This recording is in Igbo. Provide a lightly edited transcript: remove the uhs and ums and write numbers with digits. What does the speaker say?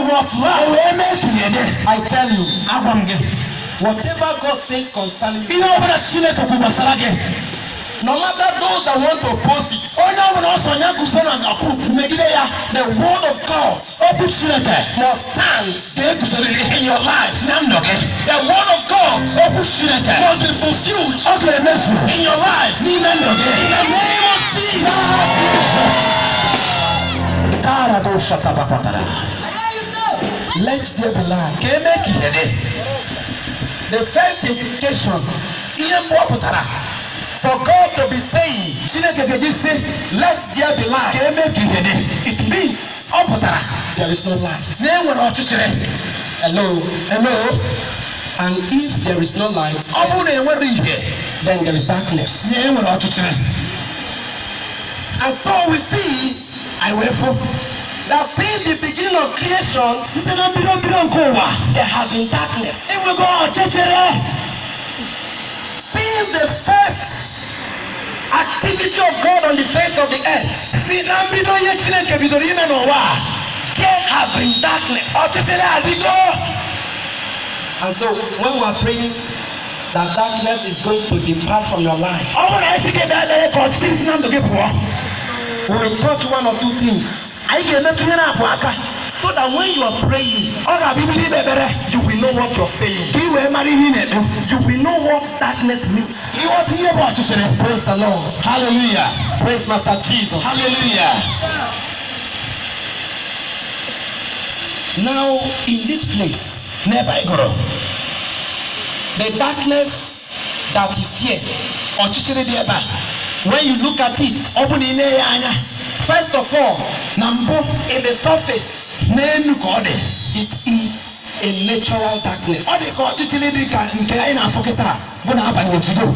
Was light. O wee mee ka ihe dị. I tell you, Agwa m gị, whatever God says concerning you, ihe ọbụla Chineke kwuru gbasara gị, no matter those that want to oppose it, onye ọbụla ọsọ ya guzo na ọkụ megide ya, the word of God okwu Chineke must stand ga-eguzorịrị in your life. Na ndụ gị. The word of God Okwu Chineke must be fulfilled ọ ga-emezu in your life. N'ime ndụ gị. In the name of Jesus. Karadoshatabakọtara. Let there be light. Ka eme ka ihe dị. The first indication Ihe mbụ ọ pụtara for God to be saying, Chineke ga-eji sị, "Let there be ka light," eme ka ihe dị, it means ọ pụtara there is no light. Na e nwere ọchịchịrị. Hello. Hello. And if there is no light, Ọ bụrụ na enwere ihe, then there is darkness. Na e nwere ọchịchịrị. And so we see Anyị wee fụ that since the beginning of creation, site na mbido mbido nke ụwa, there has been darkness. Enwego ọchịchịrị. Since the first activity of God on the face of the earth, Si na mbido ihe Chineke bidoro ime n'ụwa a, there has been darkness. Ọchịchịrị adịgo. And so when we are praying that darkness is going to depart from your life, Ọ bụrụ na anyị sị gị bịa lere ka ọchịchịrị si na ndụ gị pụọ, we will touch one or two things anyị ga-emetụ ihe na-apụ aka so that when you are praying, ọ ga-abụ ibido ikpe ekpere, you will know what you're saying. Ka ị wee mara ihe ị na-ekpe. You will know what darkness means. Ịghọta ihe bụ ọchịchịrị. Praise the Lord. Hallelujah. Praise Master Jesus. Hallelujah. Now, in this place, N'ebe anyị gụrụ, the darkness that is here, ọchịchịrị dị ebe a, when you look at it, ọ bụ na ị na-enye anya, first of all, na mbụ, in the surface, n'elu ka ọ dị, it is a natural darkness. Ọ dị ka ọchịchịrị dị ka nke anyị na-afụ kịta bụ na abalị ejigo.